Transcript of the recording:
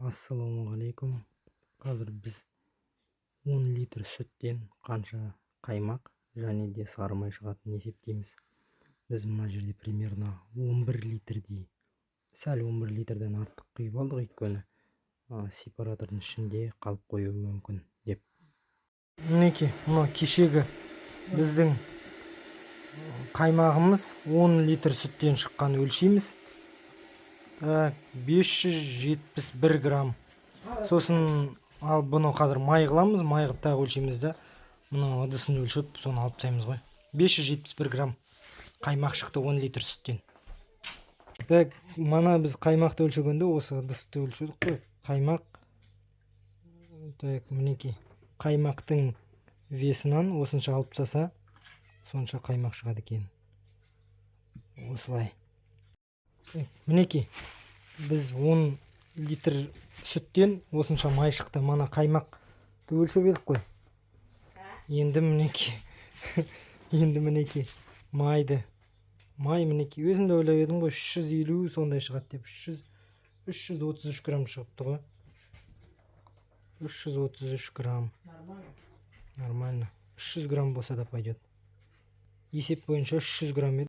Ассалаумағалейкум! Қазір біз 10 литр сүттен қанша қаймақ және де сары май шығатынын есептейміз. Біз мына жерде примерно 11 литрдей, сәл 11 литрден артық құйып алдық, өйткені сепаратордың ішінде қалып қоюы мүмкін деп. Мінекей, мына кешегі біздің қаймағымыз 10 литр сүттен шыққан. Өлшейміз. Так, 571 грамм. Сосын ал бұны қазір май қыламыз, май қылып тағы өлшейміз да, мына ыдысын өлшеп, соны алып тастаймыз ғой. 571 грамм қаймақ шықты 10 литр сүттен. Так, мана біз қаймақты өлшегенде осы ыдысты өлшедік қой. Қаймақ, так, мінекей, қаймақтың весынан осынша алып тастаса, сонша қаймақ шығады екен осылай. Так, мінекей, біз 10 литр сүттен осынша май шықты. Мана қаймақты өлшеп едік қой. Енді мінекей, енді мінекей, майды, май, мінекей. Өзім де ойлап едім ғой, 350 сондай шығады деп. 300, 333 грамм шығыпты ғой, 333 грамм. Нормально. Нормально, 300 грамм болса да пойдет. Есеп бойынша 300 грамм еді.